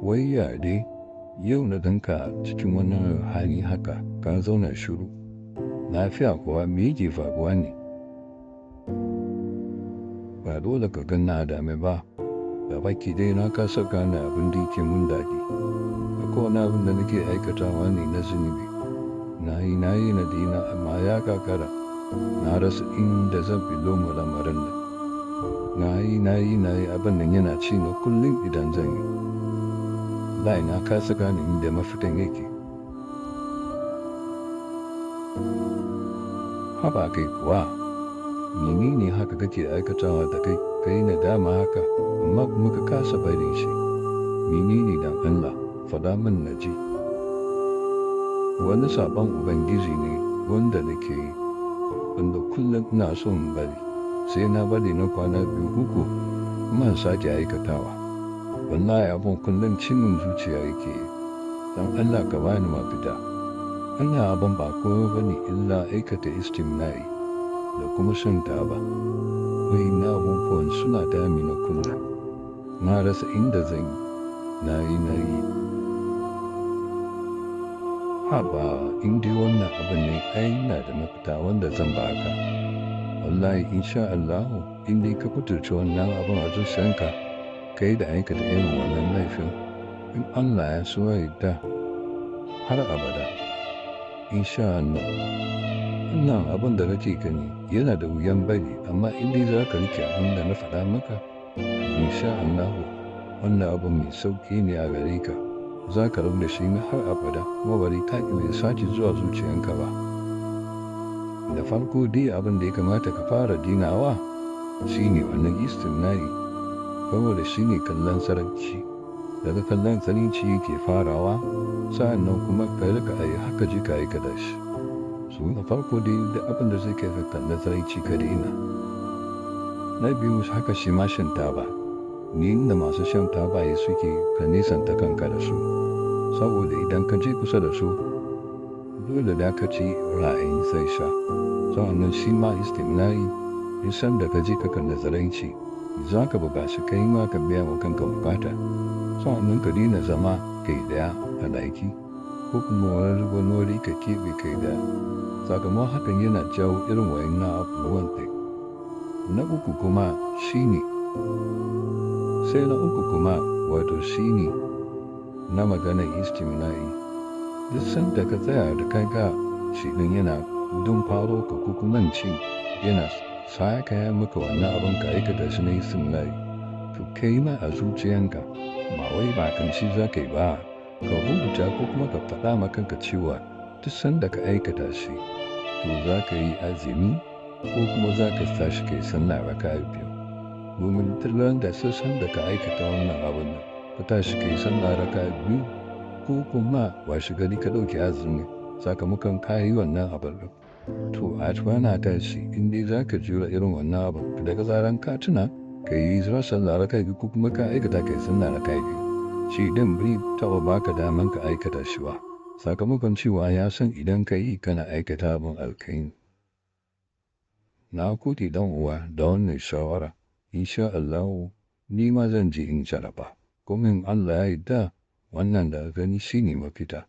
Wai ya dai, yau na ganka cikin wani hali haka, ka zauna shiru. Lafiya kuwa, me yake faruwa ne? Ba dole ka gan na dame ba. Gabaki dai na kasa gane abin da yake mun daɗi. Akwai wani abin da nake aikatawa ne na zunubi. Na yi, na yi na daina amma ya gagara. Na rasa inda zan billo ma lamarin nan. Na yi, na yi, na yi abin nan yana ci na kullum idan zan yi. Wallahi na kasa gane inda mafitan yake. Haba kai kuwa, menene haka kake aikatawa da kai, kai nadama haka amma kuma ka kasa barin shi? Menene dan Allah? Faɗa min na ji. Wani saɓon Ubangiji ne wanda nake yi, wanda kullum ina so in bari, sai na bari na kwana biyu uku kuma in sake aikatawa. Wallahi abun kullum ci min zuciya yake yi. Don Allah ka bani mafita. Wannan abun ba komai bane illa aikata istimna'i da kuma shan taba. Wa'innan abubuwan suna damina kullum. Na rasa inda zan yi. Na yi, na yi. Haba, in dai wannan abun ne ai ina da mafita wanda zan ba ka. Wallahi in sha Allahu, in dai ka ƙudurce wannan abun a zuciyanka, kai da aikata irin wannan laifin, in Allah ya so ya yarda har abada. In sha Allah. Wannan abun da kake gani yana da wuyan bari amma in dai za ka riƙe abin da na faɗa maka, in sha Allahu wannan abun mai sauƙi ne a gare ka. Za ka rabu da shi na har abada kuma bari ka ƙi bai sake zuwa zuciyanka ba. Da farko dai abin da ya kamata ka fara dinawa shine wannan istimna'i, saboda shine kallon tsaraici. Daga kallon tsaraici yake farawa, sa'an nan kuma ka riƙa ayi haka je ka aikata shi. So na farko dai duk abin da zai kai ka kallon tsaraici ka daina. Na biyu haka shi ma shan taba. Ni inda masu shan taba yi suke ka nisanta kanka da su. Saboda idan ka je kusa da su, dole da ka ci ra'ayin sai sha. Sa'an nan shi ma istimna'i, duk sanda ka je ka kalli tsaraici, za ka buƙaci kai ma ka biya wa kanka bukata. Sa'an nan ka daina zama kai ɗaya a ɗaki ko kuma wani wuri ka keɓe kai ɗaya. Sakamakon hakan yana jawo irin wa'innan abubuwan ɗin. Na uku kuma shine, sai na uku kuma wato shine na maganar istimna'i. Duk sanda ka tsaya da kanka, shi ɗin yana dumfaro ka ko kuma in ce yana saka maka wannan abun ka aikata shi na istimna'i. To kai ma a zuciyanka ba wai bakanci za ka yi ba, ka rubuta ko kuma ka faɗa ma kanka cewa duk sanda ka aikata shi, to za ka yi azumi ko kuma za ka tashi kai sallah raka'a biyu. Domin duk ran da sai sanda ka aikata wannan abun nan, ka tashi kai sallah raka'a biyu ko kuma washe gari ka ɗauki azumi sakamakon ka yi wannan abun ɗin. To a kwana a tashi in dai za ka jure irin wannan abun, daga zaran ka tuna ka yi zuwa sallah raka'a biyu ko kuma ka aikata kai sallah raka'a biyu. Shi ɗin bai taɓa ba ka daman ka aikata shi ba. Sakamakon cewa ya san idan ka yi kana aikata abin alkhairi. Na gode ɗan uwa da wannan shawara. In sha Allahu ni ma zan je in jarraba. Kuma in Allah ya yarda wannan da ka gani shine mafita.